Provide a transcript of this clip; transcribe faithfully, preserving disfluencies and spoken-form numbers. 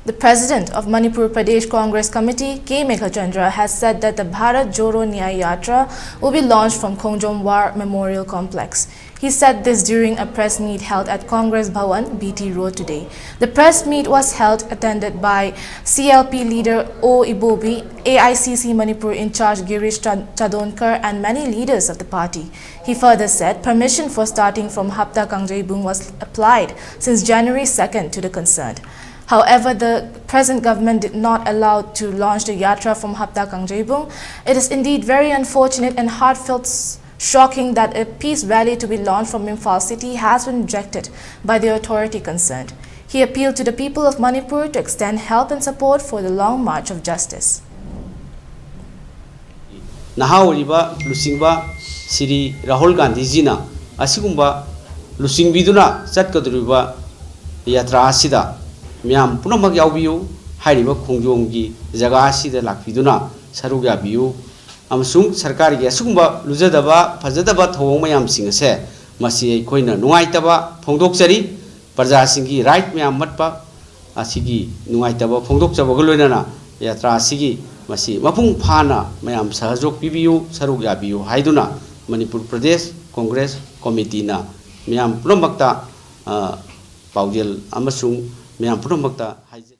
The president of Manipur Pradesh Congress Committee, K Meghachandra, has said that the Bharat Jodo Nyay Yatra will be launched from Khongjom War Memorial Complex. He said this during a press meet held at Congress Bhawan, B T Road, today. The press meet was held attended by C L P leader O Ibobi, A I C C Manipur in charge Girish Chad- Chadonkar, and many leaders of the party. He further said permission for starting from Hapta Kangjeibung was applied since January second to the concerned. However, the present government did not allow to launch the yatra from Hapta Kangjeibung. It is indeed very unfortunate and heartfelt s- shocking that a peace rally to be launched from Imphal city has been rejected by the authority concerned. He appealed to the people of Manipur to extend help and support for the long march of justice. ꯅꯍꯥ ꯑꯣꯏꯔꯤꯕ ꯂꯨꯆꯤꯡꯕ ꯁ꯭ꯔꯤ ꯔꯥꯍꯨꯜ ꯒꯥꯟꯙꯤꯖꯤꯅ ꯑꯁꯤꯒꯨꯝꯕ ꯂꯨꯆꯤꯡꯕꯤꯗꯨꯅ ꯆꯠꯀꯗꯧꯔꯤꯕ ꯌꯥꯇ꯭ꯔꯥ ꯑꯁꯤꯗ ꯃꯤꯌꯥꯝ ꯄꯨꯝꯅꯃꯛ ꯌꯥꯎꯕꯤꯌꯨ꯫ ꯍꯥꯏꯔꯤꯕ ꯈꯣꯡꯖꯣꯝꯒꯤ ꯖꯒꯥ ꯑꯁꯤꯗ ꯂꯥꯛꯄꯤꯗꯨꯅ ꯁꯔꯨꯛ ꯌꯥꯕꯤꯌꯨ꯫ ꯑꯃꯁꯨꯡ ꯁꯔꯀꯥꯔꯒꯤ ꯑꯁꯤꯒꯨꯝꯕ ꯂꯨꯖꯗꯕ ꯐꯖꯗꯕ ꯊꯧꯑꯣꯡ ꯃꯌꯥꯝꯁꯤꯡ ꯑꯁꯦ ꯃꯁꯤ ꯑꯩꯈꯣꯏꯅ ꯅꯨꯡꯉꯥꯏꯇꯕ ꯐꯣꯡꯗꯣꯛꯆꯔꯤ꯫ ꯄ꯭ꯔꯖꯥꯁꯤꯡꯒꯤ ꯔꯥꯏꯠ ꯃꯌꯥꯝ ꯃꯠꯄ ꯑꯁꯤꯒꯤ ꯅꯨꯡꯉꯥꯏꯇꯕ ꯐꯣꯡꯗꯣꯛꯆꯕꯒ ꯂꯣꯏꯅꯅ ꯌꯥꯇ꯭ꯔꯥ ꯑꯁꯤꯒꯤ ꯃꯁꯤ ꯃꯄꯨꯡ ꯐꯥꯅ ꯃꯌꯥꯝ ꯁꯍꯖꯣꯛ ꯄꯤꯕꯤꯌꯨ, ꯁꯔꯨꯛ ꯌꯥꯕꯤꯌꯨ ꯍꯥꯏꯗꯨꯅ ꯃꯅꯤꯄꯨꯔ ꯄ꯭ꯔꯗꯦꯁ ꯀꯣꯡꯒ꯭ꯔꯦꯁ ꯀꯣꯃꯤꯇꯤꯅ ꯃꯤꯌꯥꯝ ꯄꯨꯝꯅꯃꯛꯇ, ꯑ, ꯄꯥꯎꯖꯦꯜ ꯑꯃꯁꯨꯡ ꯃꯤꯌꯥꯝ ꯄꯨꯝꯅꯃꯛꯇ ꯍꯥꯏꯖꯔꯤ꯫